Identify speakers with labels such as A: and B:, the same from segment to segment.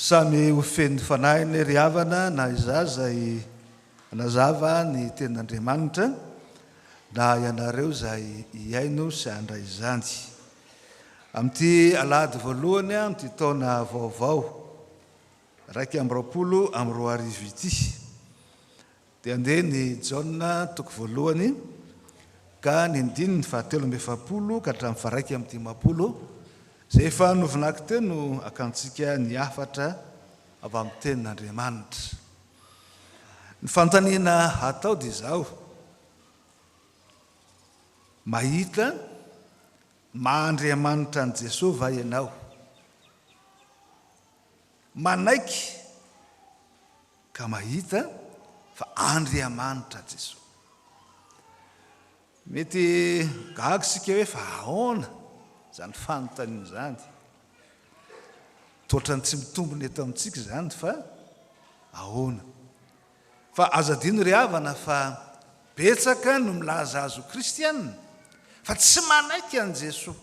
A: Samy ho feno fanahy anie ry havana na izaho izay hanazava ny tenin'Andriamanitra na ianareo izay hihaino sy handray izany. Amin'ity alahady voalohany amin'ity taona vaovao 2021 ity Dia andeha ny Jaona toko voalohany ka ny andininy fahatelo amby efapolo ka hatramin'ny faha-51, izay efa novinako teo no hakantsika ny hafatra avy amin'ny tenin'Andriamanitra. Ny fanontaniana hatao dia izao, Mahita maha Andriamanitra an'i Jesoa va ianao? Manaiky Ka mahita fa Andriamanitra Jesoa. Mety gaga isika hoe fa ahoana izany fanontaniana izany? Toa ohatran'ny tsy mitombina eto amintsika izany fa ahoana? Fa aza adino ry havana fa betsaka no milaza azy ho kristiana fa tsy manaiky an'i Jesoa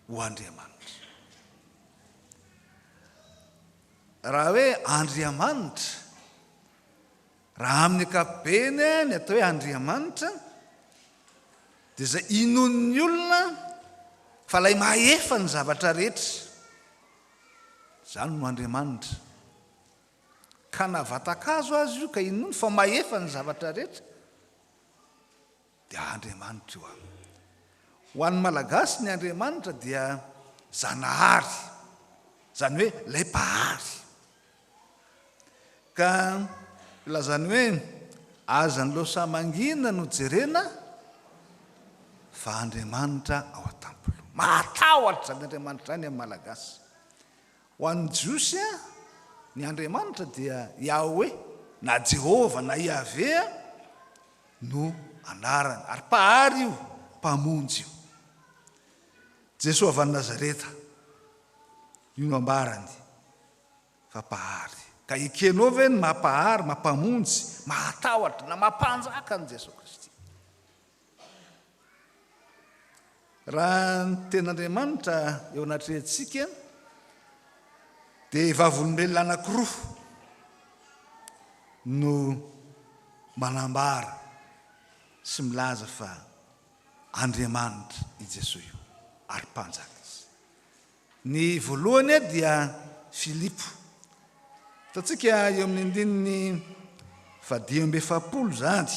A: ho Andriamanitra. Raha hoe Andriamanitra, raha amin'ny ankapobeny ny atao hoe Andriamanitra dia izay inoan'ny olona fa ilay mahefa ny zavatra rehetra, izany no Andriamanitra. Ka na vatan-kazo aza io ka inoany fa mahefa ny zavatra rehetra, Dia Andriamanitra io aminy. Ho an'ny Malagasy ny Andriamanitra dia Zanahary, izany hoe ilay Mpahary. Ka ilazany hoe aza ny losa mangina no jerena fa Andriamanitra ao an-tampolo. Mahatahotra izany Andriamanitra izany amin'ny Malagasy. Ho an'ny Jiosy, ny Andriamanitra dia Yahweh na Jehovah na Yahveh no anarany, ary Mpahary io, Mpamonjy io. Jesoa avy any Nazareta, io no ambarany fa Mpahary. Ka ekenao ve ny maha Mpahary, maha Mpamonjy, mahatahotra na maha Mpanjaka an'i Jesoa Kristy? Raha ny Tenin'Andriamanitra eo anatrehantsika dia vavolombelona anankiroa no manambara sy milaza fa Andriamanitra i Jesoa io ary Mpanjaka Izy. Ny voalohany dia Filipo. Hitantsika eo amin'ny andininy fahadimy amby efapolo izany.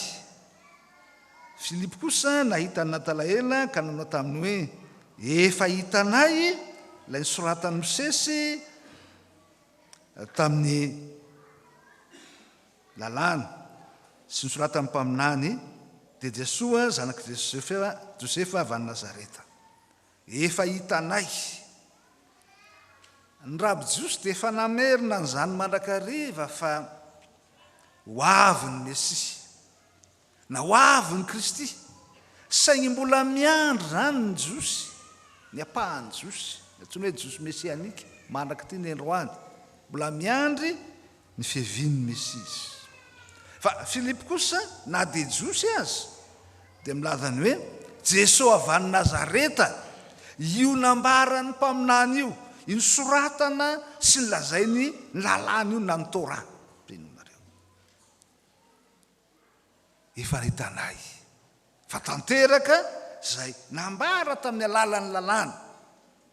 A: Filipo kosa nahita an'i Natalaela ka nanao taminy hoe, Efa hitanay ilay nosoratan'i Mosesy tamin'ny lalàna sy nosoratan'ny mpaminany, dia Jesoa zanak'i Josefa avy any Nazareta. Efa hitanay. Ny Raby Jiosy dia efa namerina an'izany mandrakariva fa ho avy ny Mesia, na ho avy ny Kristy. Saingy mbola miandry izany ny Jiosy, ny ampahan'ny Jiosy, ny antsoina hoe Jiosy mesianika, mandrak'ity ny androany. Mbola miandry ny fiavian'ny Mesia izy. Fa Filipo kosa, na dia Jiosy aza, dia milaza ny hoe, Jesoa avy any Nazareta, io nambaran'ny mpaminany io, io nosoratana sy nolazain'ny lalàna io na ny Torah, mpinonareo. Efa hitanay fa tanteraka izay nambara tamin'ny alalan'ny lalàna,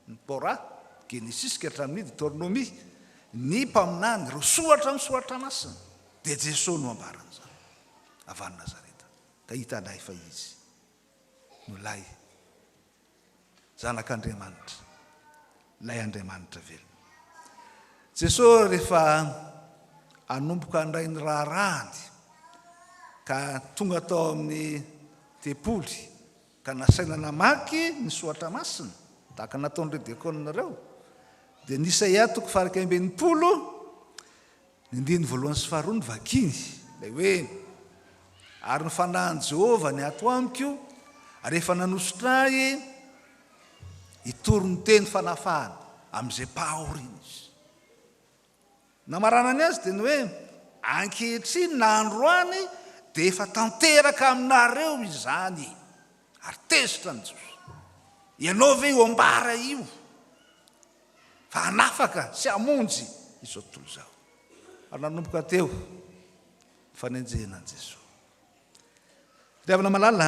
A: ny Torah, Genesisy ka hatramin'ny Deoteronomia, ny mpaminany, ireo soratra amin'ny Soratra Masina, dia Jesoa no ambaran'izany, avy any Nazareta, ka hitanay fa Izy no ilay Zanak'Andriamanitra, ilay Andriamanitra velona. Jesosy rehefa hanomboka handray ny raharahany ka tonga tao amin'ny tempoly ka nasaina namaky ny soratra masina tahaka nataon'ireo diakona ireo dia ny Isaia toko faha-61 Ny andininy voalohany sy faharoa no vakiny, ilay hoe, Ary ny fanahin'i Jehovah ny ato amiko, ary efa nanosotra ahy hitory ny teny fanafahana amin'izay mpahorina izy. Namaranany azy dia ny hoe, Ankehitriny na androany dia efa tanteraka aminareo izany. Ary tezitra ny Jiosy. Ianao ve io ambara io? Fa hanafaka sy hamonjy izao tontolo izao. Ary nanomboka teo ny fanenjehana an'i Jesoa. Ry havana malala,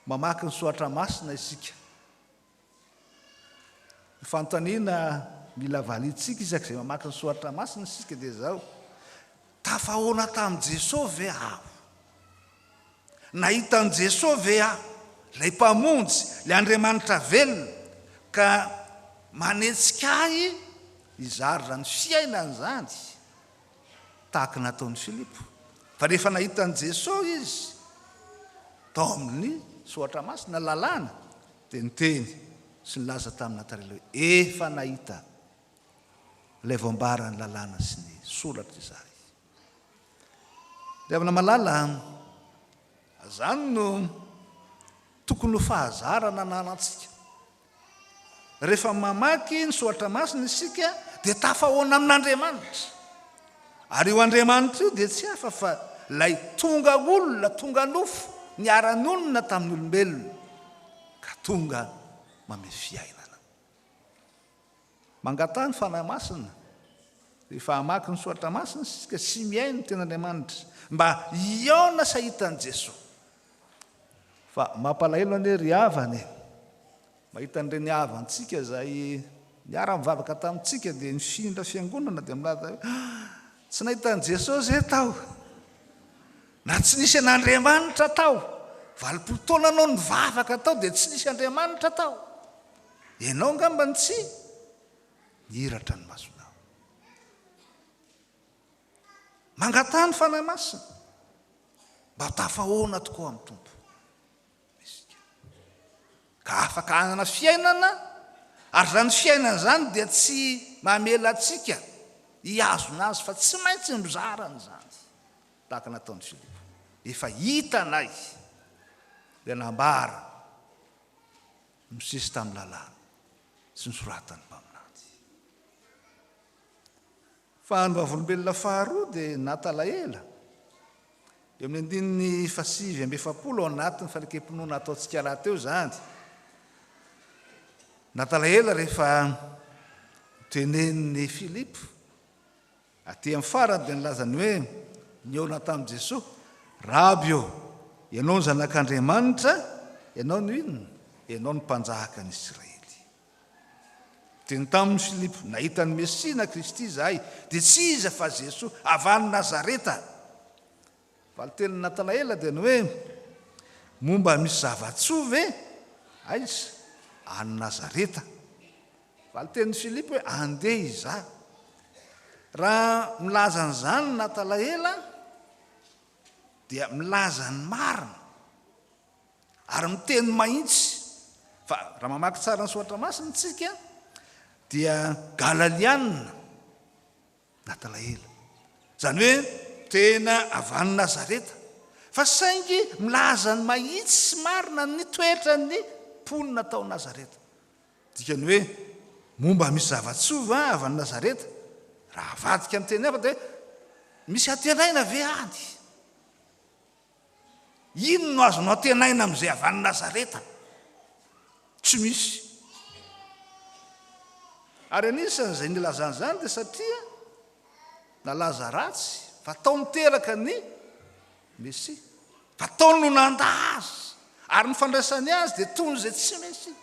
A: mamaky ny soratra masina isika. Ny fanontaniana mila valiantsika isak'izay mamaky ny soratra masina isika dia izao, tafahoana tamin'i Jesoa ve aho? Nahita an'i Jesoa ve aho, ilay Mpamonjy, ilay Andriamanitra velona, ka manetsika ahy hizara izany fiainana izany tahaka ny nataon'i Filipo? Fa rehefa nahita an'i Jesoa izy tao amin'ny Soratra Masina, Lalàna, dia niteny sy nilaza tamin'i Natanaela hoe, Efa nahita ilay voambaran'ny Lalàna sy ny Soratra izahay. Ry havana malala a, izany no tokony ho fahazarana ananantsika. Rehefa mamaky ny soratra masina isika dia tafahoana amin'Andriamanitra. Ary io Andriamanitra io dia tsy hafa fa ilay tonga olona, tonga nofo, niara-nonina tamin'ny olombelona ka tonga mamehy fiainana. Mangataha ny Fanahy Masina rehefa hamaky ny Soratra Masina isika sy mihaino ny Tenin'Andriamanitra mba hihaona sy hahita an'i Jesoa. Fa mampalahelo anie ry havana e! Mahita an'ireny havantsika izay niara-nivavaka tamintsika dia nifindra fiangonana dia milaza hoe ah, tsy nahita an'i Jesosy e tao. Na tsy nisy an'Andriamanitra tao. 80 taona anao nivavaka tao dia tsy nisy Andriamanitra tao. Ianao angamba no tsy nihiratra ny masonao. Mangataha ny Fanahy Masina mba ho tafahoana tokoa amin'ny Tompo isika. Ka afaka hanana fiainana, ary izany fiainana izany dia tsy mamela antsika hihazona azy fa tsy maintsy mizara an'izany. Tahaka nataon'i Filipo. Efa hitanay ilay nambara Mosesy tamin'ny lalàna sy nosoratan'ny mpaminany. Fa ny vavolombelona faharoa dia Natalaela, eo amin'ny andininy faha-49 ao anatin'ny fanekem-pinoana ataontsika rahateo izany. Natalaela rehefa notenenin'i Filipo Aty amin'ny farany dia nilazany hoe, Nihaona tamin'i Jesoa, Raby ô, Ianao no Zanak'Andriamanitra, Ianao no inona? Ianao no Mpanjakan'i Isiraely. Niteny taminy Filipo, Nahita ny Mesia na Kristy izahay, dia tsy iza fa Jesoa, avy any Nazareta. Valin-tenin'i Natanaela dia ny hoe, Moa mba misy zava-tsoa ve? Aiza? Any Nazareta. Valin-tenin'i Filipo hoe, Andeha hizaha. Raha milaza an'izany Natalaela dia milaza ny marina ary miteny mahitsy. Fa raha mamaky tsara ny Soratra Masina isika dia Galalianina Natalaela. Izany hoe tena avy any Nazareta. Fa saingy milaza ny mahitsy sy marina ny toetran'ny mponina tao Nazareta. Dikany hoe, moa mba misy zava-tsoa va avy any Nazareta? Raha avadika amin'ny teny hafa dia hoe, misy antenaina ve any? Inona no azonao antenaina amin'izay avy any Nazareta? Tsy misy. Ary anisan'izay nilazany izany dia satria nalaza ratsy fa tao niteraka ny Mesia. Fa tao no nandà azy. Ary ny fandraisany azy dia toy izay tsy Mesia.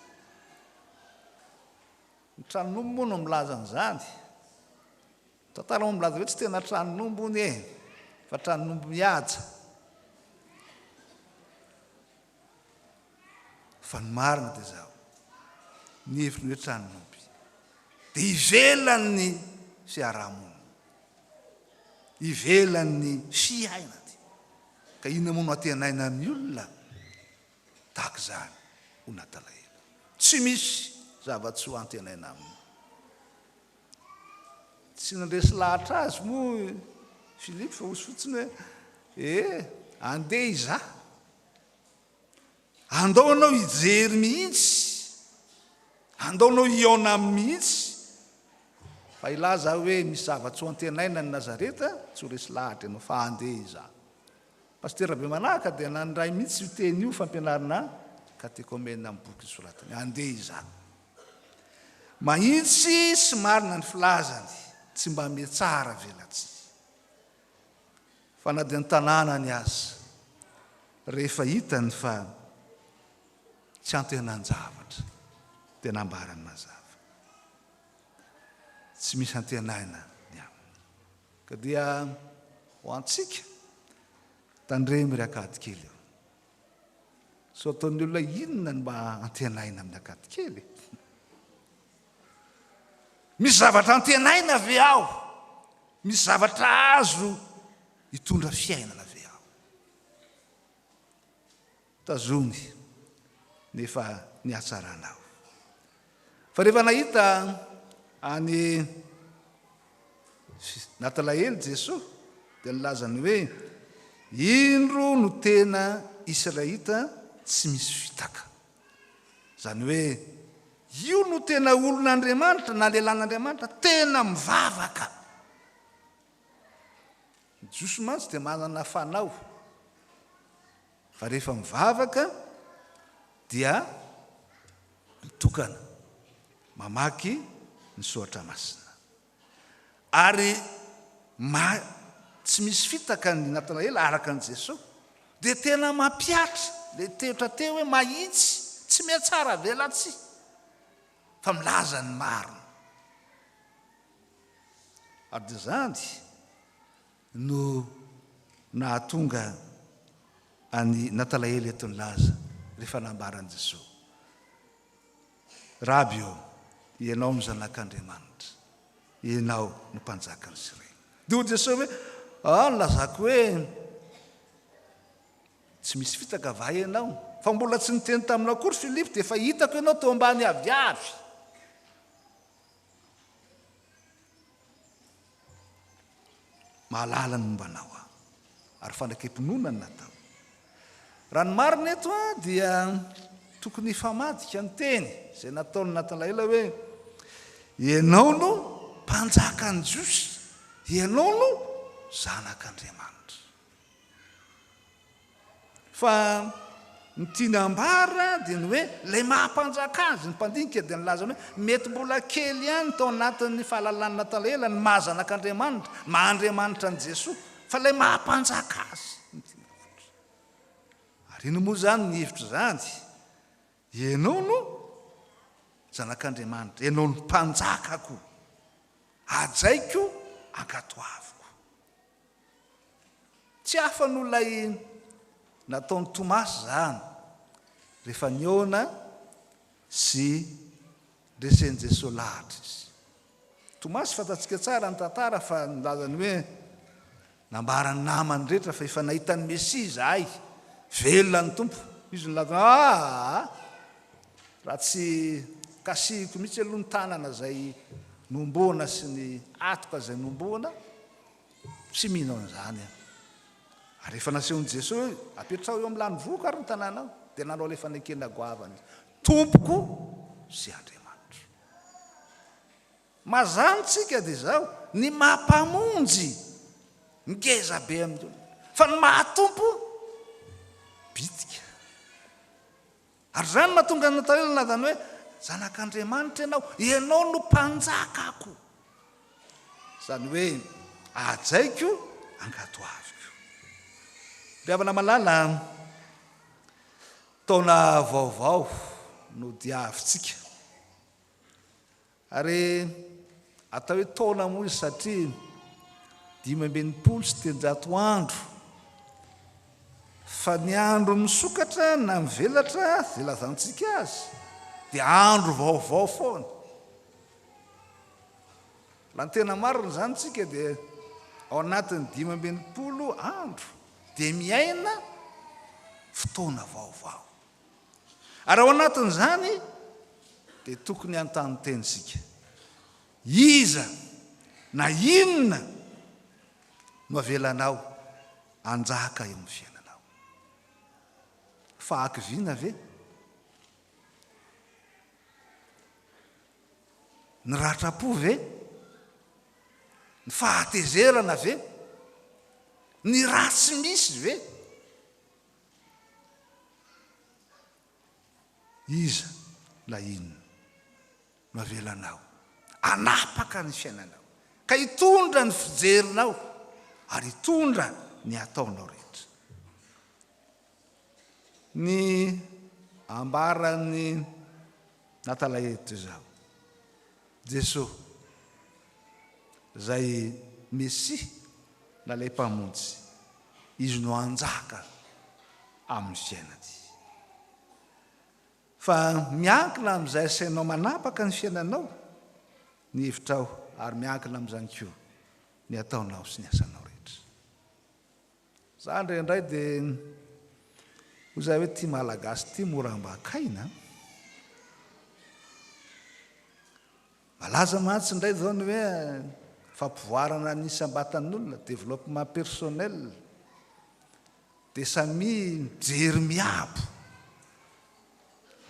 A: Ny tranon'omby moa no milaza an'izany. Ny tantara moa milaza hoe tsy tena tranon'omby hono e, fa tranon'omby mihaja. Fa ny marina dia izao, ny hevitry ny hoe tranon'omby dia ivelan'ny fiarahamonina, ivelan'ny fiainana. Ka inona moa no antenaina amin'ny olona tahaka izany ho Natalaela? Tsy misy zava-tsoa antenaina aminy. Tsy nandresy lahatra azy moa Filipo fa hozy fotsiny hoe, Eh, andeha hizaha. Andao ianao hijery mihitsy. Andao ianao hihaona aminy mihitsy. Fa hilaza aho hoe misy zava-tsoa antenaina any Nazareta, tsy ho resy lahatra ianao fa andeha hizaha. Pasitera Bemanahaka dia nandray mihitsy io teny io fampianarana katekomena amin'ny boky nosoratany. Andeha hizaha. Mahitsy sy marina ny filazany, tsy mba mihatsara velatsihy. Fa na dia ny tanànany aza, rehefa hitany fa tsy antenan-javatra, dia nambarany mazava. Tsy misy antenaina ny aminy. Ka dia ho antsika, tandremo ry akadikely ô. Sao ataon'ny olona inona no mba antenaina amin'ny akadikely e? Misy zavatra antenaina ve ao? Misy zavatra azo hitondra fiainana ve ao? Tazomy nefa ny hatsaranao. Fa rehefa nahita an'i Natanaely Jesoa dia nilaza ny hoe, Indro no tena Israelita tsy misy fitaka. Izany hoe, io no tena olon'Andriamanitra na lehilahin'Andriamanitra tena mivavaka. Ny Jiosy mantsy dia manana fanao fa rehefa mivavaka dia mitokana, mamaky ny soratra masina. Ary ma tsy misy fitaka ny Natanaela araka an'i Jesoa dia tena mampihatra ilay teotra teo hoe mahitsy, tsy mihatsara velatsihy fa milaza ny marina. Ary dia izany no nahatonga an'i Natalaely eto nilaza rehefa nambaran'i Jesoa, Raby ô, Ianao no Zanak'Andriamanitra, Ianao no Mpanjakan'i Isiraely. Dia hoy Jesoa hoe, Ah, nilazako hoe tsy misy fitaka va ianao? Fa mbola tsy niteny taminao akory Filipo dia efa hitako ianao teo ambany aviavy. Mahalala ny momba anao aho, ary fanekempinoana no natao. Raha ny marina eto dia tokony hifamadika ny teny izay nataon'i Natanaela hoe, Ianao no Mpanjakan'ny Jiosy, Ianao no Zanak'Andriamanitra. Fa ny tiany ambara dia ny hoe ilay maha mpanjaka azy, ny mpandinika dia nilaza hoe mety mbola kely ihany tao anatin'ny fahalalan'i Natanaela ny maha zanak'Andriamanitra, maha Andriamanitra an'i Jesoa, fa ilay maha mpanjaka azy no tiany havoitra. Ary inona moa izany ny hevitra izany? Ianao no zanak'Andriamanitra, ianao no mpanjakako, hajaiko, ankatoaviko. Tsy hafa noho ilay nataon'i Tomasy izany rehefa nihaona sy resen'i Jesoa lahatra izy. Tomasy fantatsika tsara ny tantara fa nilazany hoe nambaran'ny namany rehetra fa efa nahita ny Mesia izahay, velona ny Tompo. Izy nilaza hoe aa raha tsy kasihiko mihitsy aloha ny tanana izay nohomboana sy ny atoka izay nohomboana, Tsy mino an'izany aho. Ary rehefa nasehon'i Jesoa hoe, apetraho eo amin'ny lanivohoko ary ny tanànao, dia nanao ilay fanekena goavana izy, Tompoko sy Andriamanitro. Mazàna isika dia izao, ny maha Mpamonjy ngeza be amin'ny olona, fa ny maha Tompo bitika. Ary izany no mahatonga ny Natanaela nilaza ny hoe, Zanak'Andriamanitra ianao, ianao no Mpanjakako. Izany hoe, hajaiko, ankatoaviko. Ry havana malala, taona vaovao no diavintsika. Ary atao hoe taona moa izy satria 365 andro. Fa ny andro misokatra na mivelatra izay ilazantsika azy dia andro vaovao foana. Raha ny tena marina izany tsika dia ao anatin'ny 65 andro dia miaina fotoana vaovao. Ary ao anatin'izany dia tokony hanontany tena isika, Iza na inona no avelanao hanjaka eo amin'ny fiainanao? Fahakiviana ve? Ny ratram-po ve? Ny fahatezerana ve? Ny ratsy misy ve? Iza na inona no avelanao hanapaka ny fiainanao, ka hitondra ny fijerinao ary hitondra ny ataonao rehetra. Ny ambaran'i Natalaely toy izao, Jesoa, izay Mesia na ilay Mpamonjy, Izy no hanjaka amin'ny fiainany. Fa miankina amin'izay asainao manapaka ny fiainanao ny hevitrao ary miankina amin'izany koa ny ataonao sy ny asanao rehetra. Za indraindray dia hoy za hoe ty malagasy ty mora ambakaina an! Malaza mantsy indray izao ny hoe fampivoarana ny isam-batan'olona, développement personnel, dia samia mijery miabo,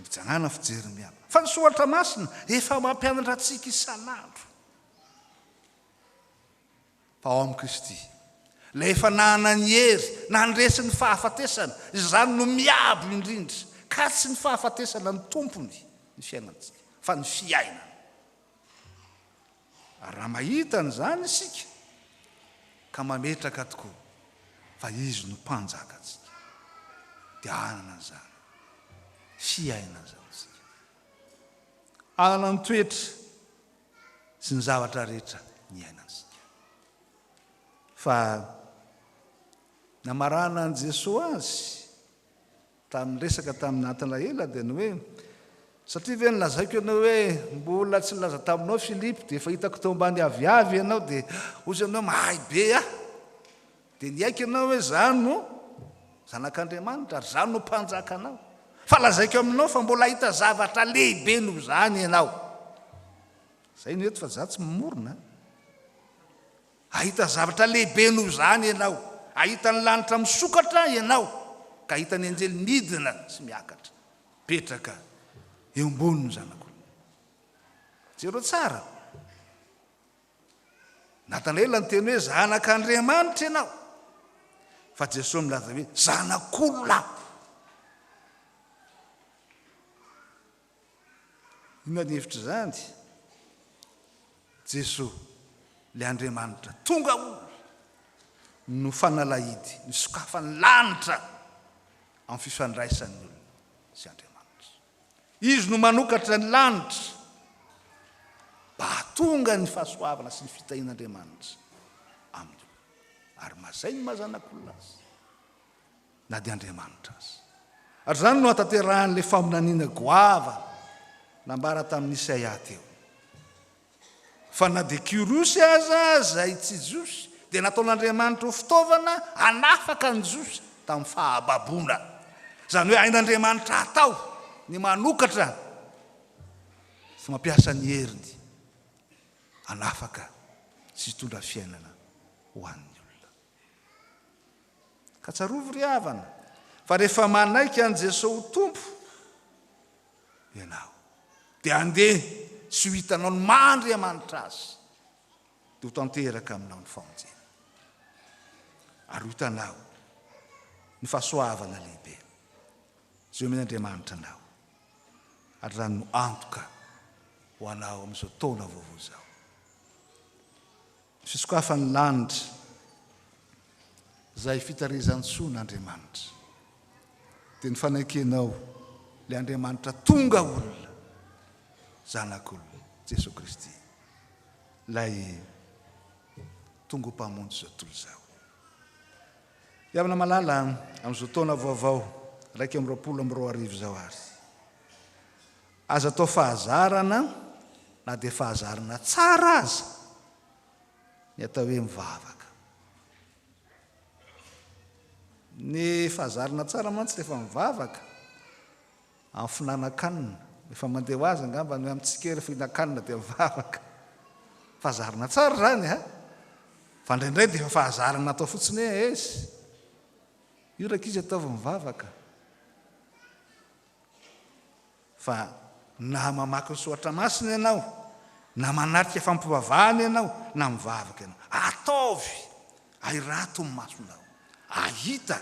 A: mijanàna fijery miabo. Fa ny soratra masina efa mampianatra antsika isan'andro. Fa ao amin'i Kristy, Ilay efa nanana ny hery nandresy ny fahafatesana, izany no miabo indrindra, ka tsy ny fahafatesana no tompony ny fiainantsika, fa ny fiainana. Ary raha mahita an'izany isika, ka mametraka tokoa fa Izy no Mpanjakantsika, dia hanana an'izany fiainana izany isika. Hanana ny toetra sy ny zavatra rehetra niainantsika. Fa namarana an'i Jesoa azy tamin'ny resaka tamin'i Natanaela dia ny hoe, Satria ve nolazaiko ianao hoe mbola tsy nilaza taminao Filipo dia efa hitako teo ambany aviavy ianao dia hozy ianao mahay be aho. Dia niaiky ianao hoe izaho no Zanak'Andriamanitra ary izaho no Mpanjakanao. Fa lazaiko aminao fa mbola hahita zavatra lehibe noho izany ianao. Izay no eto fa izaho tsy mamorona. Hahita zavatra lehibe noho izany ianao. Hahita ny lanitra misokatra ianao, ka hahita ny anjely midina sy miakatra, mipetraka eo ambonin'ny Zanak'olona. Jereo tsara. Natanaela niteny hoe, Zanak'Andriamanitra ianao. Fa Jesoa milaza hoe, Zanak'olona aho. Inona ny hevitr'izany? Jesoa, ilay Andriamanitra tonga olona, no fanalahidy nisokafan'ny lanitra amin'ny fifandraisan'ny olona sy Andriamanitra. Izy no manokatra ny lanitra mba hahatonga ny fahasoavana sy ny fitahian'Andriamanitra amin'ny olona. Ary mazay ny maha zanak'olona azy, na dia Andriamanitra aza. Ary izany no hahatanterahan'ilay faminaniana goavana nambara tamin'i Isaia teo. Fa na dia Kyrosy aza izay tsy Jiosy, dia nataon'Andriamanitra ho fitaovana hanafaka ny Jiosy tamin'ny fahababoana. Izany hoe hain'Andriamanitra atao ny manokatra sy mampiasa ny heriny hanafaka sy hitondra fiainana ho an'ny olona. Ka tsarovy ry havana fa rehefa manaiky an'i Jesoa ho Tompo ianao dia handeha sy ho hitanao ny maha Andriamanitra Azy, dia ho tanteraka aminao ny famonjena ary ho hitanao ny fahasoavana lehibe izay omen'Andriamanitra anao, ary izany no antoka ho anao amin'izao taona vaovao izao. Ny fisokafan'ny lanitra izay fitarizan-tsoan'Andriamanitra dia ny fanaikenao ilay Andriamanitra tonga olona, Zanak'olona, Jesoa Kristy, ilay tonga ho Mpamonjy izao tontolo izao. Ry havana malala, amin'izao taona vaovao 2021 izao ary, aza atao fahazarana na dia fahazarana tsara aza ny atao hoe mivavaka. Ny fahazarana tsara mantsy rehefa mivavaka amin'ny fihinanan-kanina, efa mandeha ho azy angamba ny hoe amintsika rehefa hihinan-kanina dia mivavaka. Fahazarana tsara izany a! Fa indraindray dia efa fahazarana atao fotsiny hoe eish, io rankizy ataovy mivavaka. Fa na mamaky ny soratra masina ianao, na manatrika fampivavahana ianao, na mivavaka ianao, ataovy ahirato ny masonao, ahita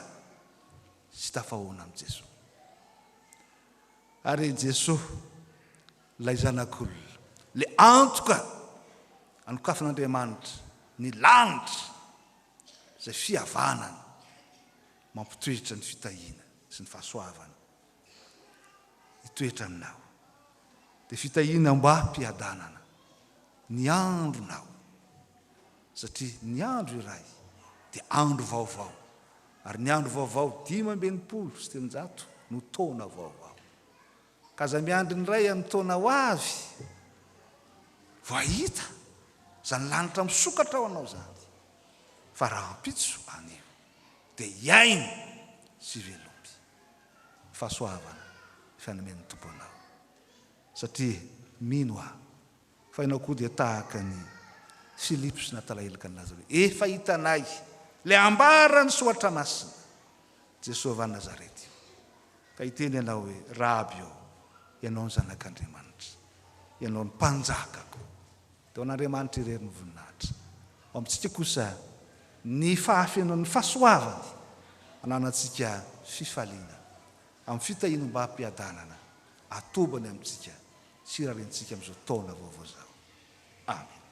A: sy tafahoana amin'i Jesoa. Ary Jesoa, ilay Zanak'olona. Ilay antoka anokafan'Andriamanitra ny lanitra izay fihavanana mampitoetra ny fitahiana sy ny fahasoavana hitoetra aminao. Dia fitahiana mba hampiadanana ny andronao satria ny andro iray dia andro vaovao ary ny andro vaovao 365 no taona vaovao. Ka aza miandry ny iray amin'ny taona ho avy vao hahita izany lanitra misokatra ho anao izany fa rahampitso anio dia hiaino sy velomy ny fahasoavana efa nomen'ny Tompo anao satria mino aho fa ianao koa dia tahaka an'i Filipo sy Natalaela ka nilaza hoe efa hitanay ilay ambaran'ny Soratra Masina Jesoa avy any Nazareta io. Ka hiteny ianao hoe, Raby ô, Ianao no Zanak'Andriamanitra. Ianao no Mpanjakako. Dia ho an'Andriamanitra irery ny voninahitra. Ao amintsika kosa ny fahafenoan'ny fahasoavany ananantsika fifaliana amin'ny fitahiana ombam-piadanana atobany amintsika sy irariantsika amin'izao taona vaovao izao. Amena.